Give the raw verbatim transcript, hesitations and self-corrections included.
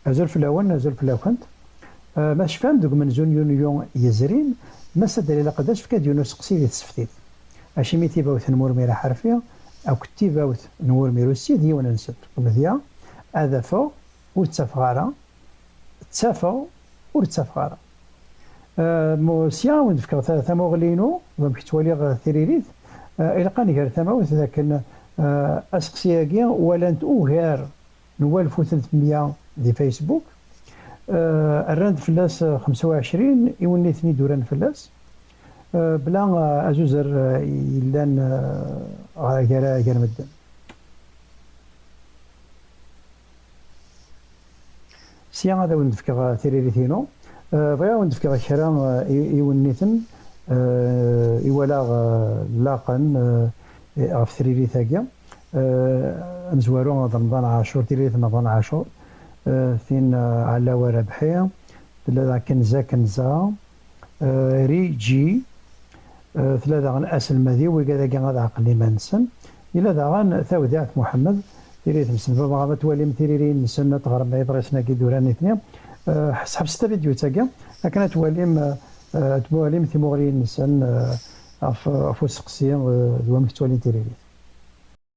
Azul fell-awen, azul fell-akent. Eh, ma tecfam, deg umenzu n yunyu yezrin, Mass Adalil Aqeddac yefka-d yiwen useqsi di tseftit. Acimi tibawt n Murmir Aḥerfi akked tibawt n Wurmir Ussid yiwen-nsent? Amedya, ad afeɣ, ur ttafeɣ ara, ttafeɣ, ur ttafeɣ ara. Eh, mu-, sya, ad wen-d-fkeɣ ta-, tamuɣli-inu, d amek ttwaliɣ, eh, tiririt. Eh, ilaq ad nger tamawt d akken, eh, aseqsi-agi walan-t ugar n walef u tlatemya di Facebook. Eh, rran-d fell-as, eh, xemsa u ɛecrin i wenniten i d-uran fell-as, eh, bla, eh, azuzer, eh, yellan, eh, gar, gar medden. Sya ad awen-d-fkeɣ, eh, tiririt-inu. Eh, bɣiɣ ad awen-d-fkeɣ kra, eh, i, i wenniten, eh, i walaɣ, eh, laqen, eh, ɣef tririt-agi. Eh, amezwaru d Remḍan Ɛacur, tiririt n Remḍan Ɛacur, eh, tin, eh, Ɛlawa Rabḥi, tella daɣ Kenza Kenza, eh, Riji, eh, tella daɣen Aselmad-iw, wigad-agi ad ɛeqlen iman-nsen. Yella daɣen Tawdiɛt Muḥemmed, tiririt-nsen, baba, ma twalim tiriri-nsen, ad teɣrem iḍrisen-agi d-uran nitni. Eh, ḥes-, ḥebset tavidyut-agi akken ad twalim, eh, eh, ad twalim timuɣli-nsen, eh, ɣef, ɣef useqsi, eh, d wamek ttwalin tiririt.